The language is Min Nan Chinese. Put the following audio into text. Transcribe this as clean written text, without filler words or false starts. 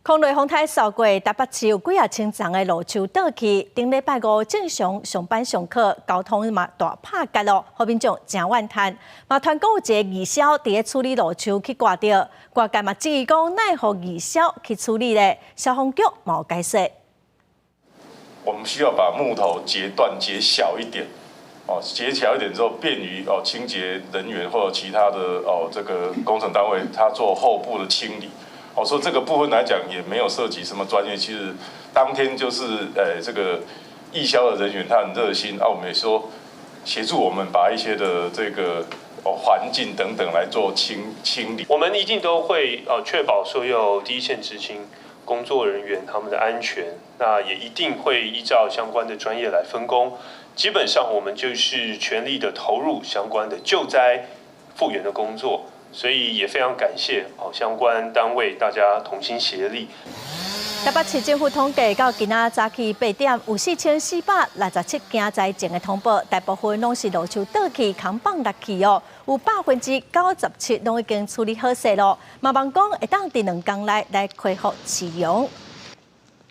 空雷風台掃過台北市有幾仔千叢的路樹倒去，頂禮拜五正常上班上課，交通嘛大拍結囉，予民眾誠怨嘆。嘛傳講有一个義消佇咧處理路樹去割著，外界嘛質疑講哪會予義消去處理咧？消防局嘛有解釋。我們需要把木頭截斷、截小一點，哦，截小一點之後，便於哦清潔人員或者其他的哦這個工程單位，他做後部的清理。哦，所以這個部分來講，也沒有涉及什麼專業。其實當天就是這個義消的人員，他很熱心，啊，我們也說協助我們把一些的這個哦環境等等來做清理。我們一定都會確保所有第一線執勤工作人員他們的安全，那也一定會依照相關的專業來分工。基本上我們就是全力的投入相關的救災復原的工作，所以也非常感謝哦相關單位大家同心協力。台北市政府統計到今仔早起8點，有4467七件災情的通報，大部分攏是路樹倒去、扛棒落去哦，有97%攏已經處理好勢囉。嘛望講會當佇2工內來恢復市容。